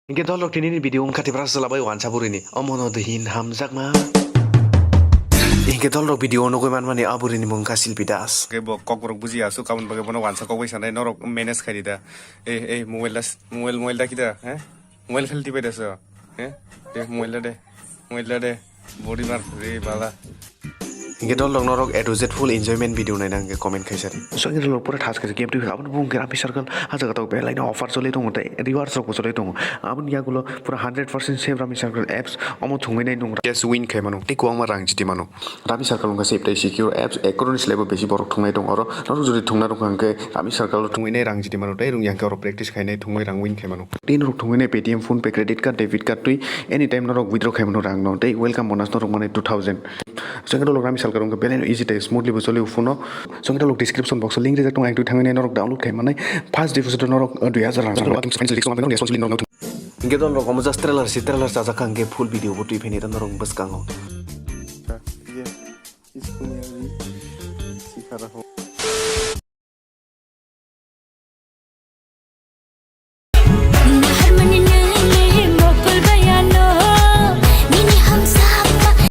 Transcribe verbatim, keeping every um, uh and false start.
Hinkhe dolrok tinini video wngkha Tiprasa chwla bai wansa burini. Omono dihin hamjakma. Hinkhe dolrok video nugwi manmani a burini mung wngkha Silpi Das. Khe bo kokborok bujiya aswk, aboni bagwi bono wansa kok bai sanai, norok manage khaidi da. Eh, eh, mobile das, mobile, mobile da kida, he? Mobile khali tibai das, he? De, mobile da de, mobile da de. Body mar re bala. Hinkhe dolrok norok A to Z full enjoyment video naina hinkhe comment khaisa di. So hinkhe dolrok pura thas khaisa game twi aboni bung khe Rummy Circle ha jaga tok belai no offer choli tongo tei rewards rok bo choli tongo. Aboni yagulo pura hundred percent safe Rummy Circle apps omo thungwi nai nung cash win khai mano tei kwbangma rang jiti mano. Rummy Circle wngkha safe tei secure apps, ek crore ni slai bo besi borok thungnai tongo oro. Norok jodi thungna rwkha hinkhe Rummy Circle o thungwi nai rang jiti mano tei rung yang khe oro practice khainai thungwi rang win khai mano. Tei norok thungwi nai Paytm, PhonePe, credit card, debit card twi anytime norok withdraw khai mano rang no tei welcome bonus norok manai two thousand. Chwngkhe dolrok Rummy Circle wngkha belai no easy tei smoothly bo choli o phone o. Chwngkhe dolrok description box o link rijak tongo, ang twi thangwi nai norok download khai manai. First deposit o norok, uh, dui hazar rang. Hinkhe dolrok omo just trailer si, trailer chajak kha hinkhe full video bo twi phainai ta norok bwskango. Iya, school ni sikha rok.